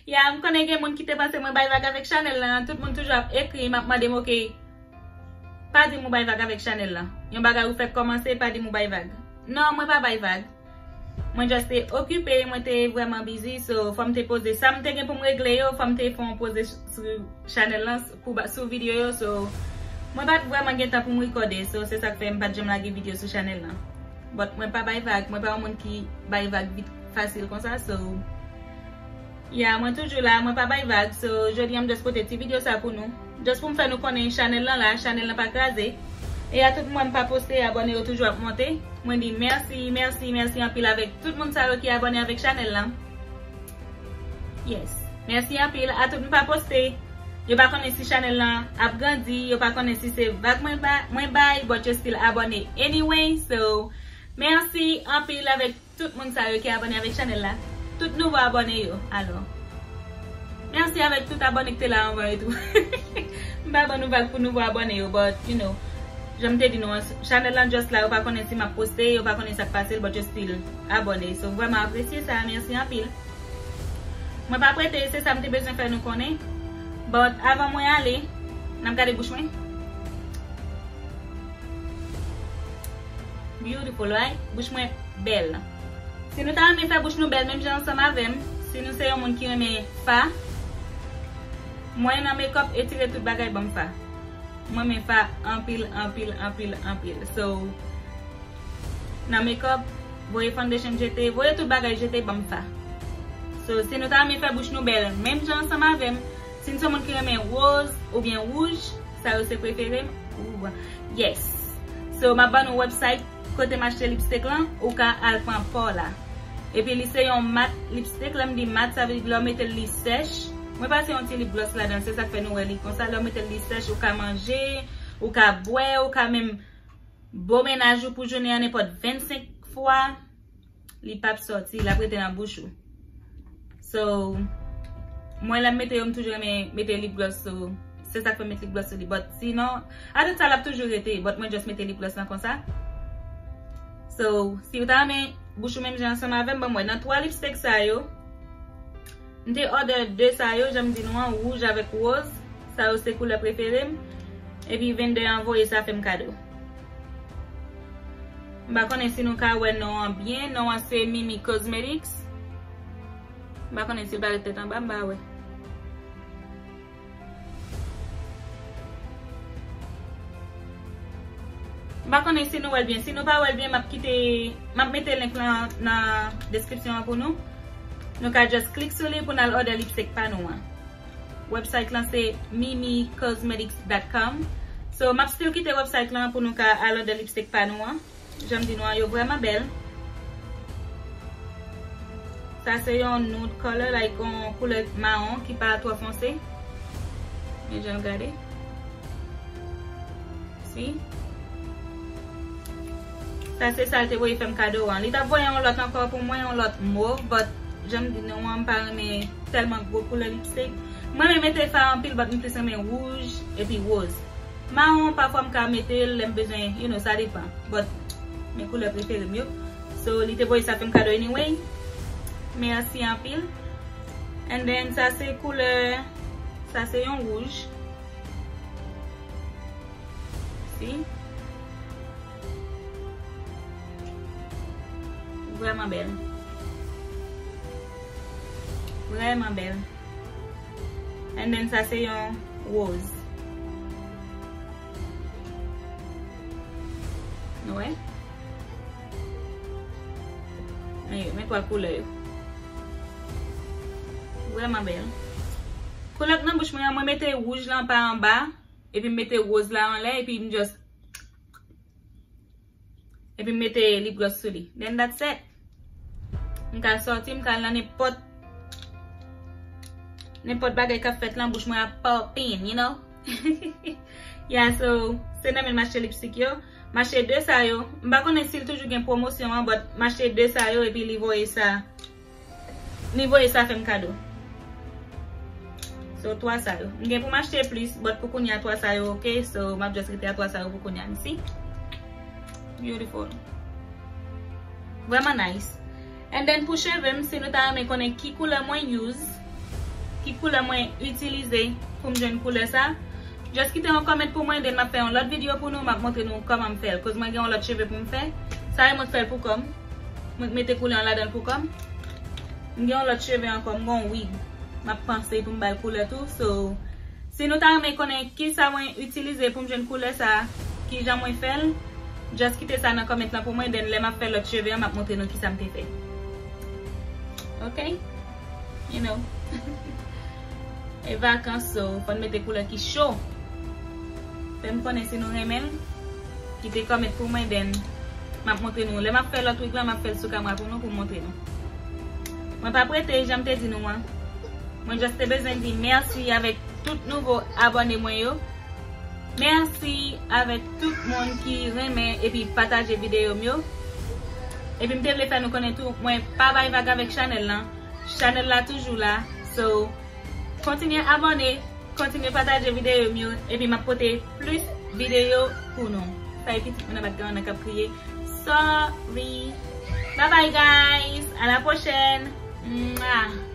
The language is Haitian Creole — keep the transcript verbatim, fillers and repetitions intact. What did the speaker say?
Ya, m konnen gen moun ki te panse mwen bay vag avèk chanèl lan. Tout moun toujou ap ekri m, ap mande m, "Ok, pa di m ou bay vag avèk chanèl lan. Yon bagay ou fèk kòmanse, pa di m ou bay vag." Non, mwen pa bay vag. Mwen just te okipe, mwen te vrèman busy, so fò m te poze sa m te gen pou m regle yo, fò m te fè yon poze sou chanèl lan, pou ba- sou videyo yo, so mwen pa t vrèman gen tan pou m rekòde, so se sa k fè m pa t janm lage videyo sou chanèl lan. But mwen pa bay vag, mwen pa yon moun ki bay vag vit fasil konsa, so ya, mwen toujou la, mwen pa bay vag, so jodi a m just pote ti videyo sa pou nou. Just pou m fè nou konnen chanèl lan la, chanèl lan pa kraze. E a tout mwen m pa poste, abòne yo toujou ap monte. Mwen di mèsi, mèsi, mèsi anpil avèk tout moun sa yo ki abòne avèk chanèl lan. Yes. Mèsi anpil a tout m pa poste. Yo pa konnen si chanèl lan ap grandi, yo pa konnen si se vag mwen ba- mwen bay, but yo still abòne anyway. So, mèsi anpil avèk tout moun sa yo ki abòne avèk chanèl la. Tout nouvo abòne yo, alò. Mèsi avèk tout abòne ki te la anvan yo tou. M pa ban nou vag pou nouvo abòne yo, but, you know, jan m te di nou an, chanèl lan just la, yo pa konnen si m ap poste, yo pa konnen sa k pase l, but yo still abòne. So, vrèman apresye sa, mèsi anpil. Mwen pa prete, se sa m te bezwen fè nou konnen. But avan mwen ale, n ap gade bouch mwen. Beautiful, right? Bouch mwen bèl. Si nou ta renmen fè bouch nou bèl menm jan ansanm avè m, si nou se yon moun ki renmen fa, mwen nan makeup etire tout bagay ban m fa. Mwen renmen fa anpil, anpil, anpil, anpil. So, nan makeup, voye foundation jete, voye tout bagay jete ban m fa. So, si nou ta renmen fè bouch nou bèl menm jan ansanm avè m, si n se moun ki renmen woz oubyen wouj, sa yo se prefere m. Ooh, yes. So, m ap ban nou website kote m achte lipstick lan, ou ka al pran pa w la. Epi li se yon mat lipstick, lè m di mat, sa vle di lè w mete l li sèch. Mwen pase yon ti lip gloss ladan, se sa k fè nou wè li konsa. Lè w mete l li sèch, ou ka manje, ou ka bwè, ou ka menm bo mennaj ou pou jounen an nenpòt vennsenk fwa. Li p ap sòti, l ap rete nan bouch ou. So, mwen lè m mete yo, m toujou renmen mete lip gloss sou, se sa k fè m met lip gloss sou li. But sinon, adan sa l ap toujou rete, but mwen just mete lip gloss lan konsa. So, si w ta renmen bouch ou menm jan ansanm avè m, ban m wè nan twa lipstick sa yo, m te order de sa yo, jan m di nou an, wouj avèk woz. Sa yo se koulè prefere m. Epi vendè an voye sa fè m kado. M pa konnen si nou ka wè non an byen. Non an se Mimi Cosmetics. M pa konnen si l parèt tèt anba, m pa wè. M pa konnen si nou wè l byen. Si nou pa wè l byen, m ap kite, m ap mete link lan nan deskripsyon an pou nou. Nou ka just klik sou li pou n al order lipstick pa nou an. Website lan se mimi cosmetics dot com. So, m ap still kite website lan pou nou ka al order lipstick pa nou an. Jan m di nou an, yo vrèman bèl. Sa se yon nude color, like yon koulè mawon ki pa twò fonse. Men jan l gade. Si. Sa se sa l te voye fè m kado an. Li t ap voye yon lòt ankò pou mwen, yon lòt mov, but jan m di nou an, m pa renmen tèlman gwo koulè lipstick. Mwen renmen mete fa anpil, but m plis renmen wouj epi woz. Mawon, pafwa m ka mete l lè m bezwen, you know, sa depan. But, men koulè prefere m yo. So, li te voye sa fè m kado anyway. Mèsi anpil. And then, sa se koulè, sa se yon wouj. Si. Vrèman bèl. Vrèman bèl. And then sa se yon woz. Nou wè? Men, men twa koulè yo. Vrèman bèl. Koulè k nan bouch mwen an, mwen mete wouj lan pa anba, epi m mete woz la anlè, epi m just Epi m mete lip gloss sou li. Then that's it. M ka sòti, m ka al nan nenpòt, nenpòt bagay k ap fèt lan, bouch mwen ap popping, you know? Yeah, so, se nan men m achte lipstick yo. M achte de sa yo. M pa konnen si l toujou gen pwomosyon an, but m achte de sa yo, epi li voye sa. Li voye sa fè m kado. So, twa sa yo. M gen pou m achte plis, but pou kounye a, twa sa yo, ok? So, m ap just rete a twa sa yo pou kounye a, m si. Beautiful. Vrèman nice. And then pou cheve m, si nou ta renmen konnen ki koulè mwen use, ki koulè mwen itilize pou m jwenn koulè sa, just kite yon comment pou mwen, then m ap fè yon lòt videyo pou nou, m ap montre nou kòman m fè l. Koz mwen gen yon lòt cheve pou m fè. Sa e mwen k fè l pou kò m. Mwen k mete koulè an ladan l pou kò m. M gen yon lòt cheve ankò, m gen yon wig. M ap panse pou m ba l koulè tou. So, si nou ta renmen konnen ki sa mwen itilize pou m jwenn koulè sa, ki jan mwen fè l, just kite sa nan comment lan pou mwen, then lè m ap fè lòt cheve an, m ap montre nou ki sa m te fè. Ok? You know. E vakans, so, fò n mete koulè ki cho. Fè m konnen si nou renmen l. Kite comment pou mwen, then m ap montre nou. Lè m ap fè lòt wig lan, m ap fè l sou kamera pou nou, pou m montre nou. Mwen p ap rete, jan m te di nou an. Mwen just te bezwen di mèsi avèk tout nouvo abòne mwen yo. Mèsi avèk tout moun ki renmen epi pataje videyo m yo. Epi m te vle fè nou konnen tou, mwen pa bay vag avèk chanèl lan. Chanèl la toujou la. So, kontinye abòne, kontinye pataje videyo m yo, epi m ap pote plis videyo pou nou. Sa e pitit mwen nan background nan k ap kriye. Sorry. Bye bye, guys. À la prochaine. Mwah.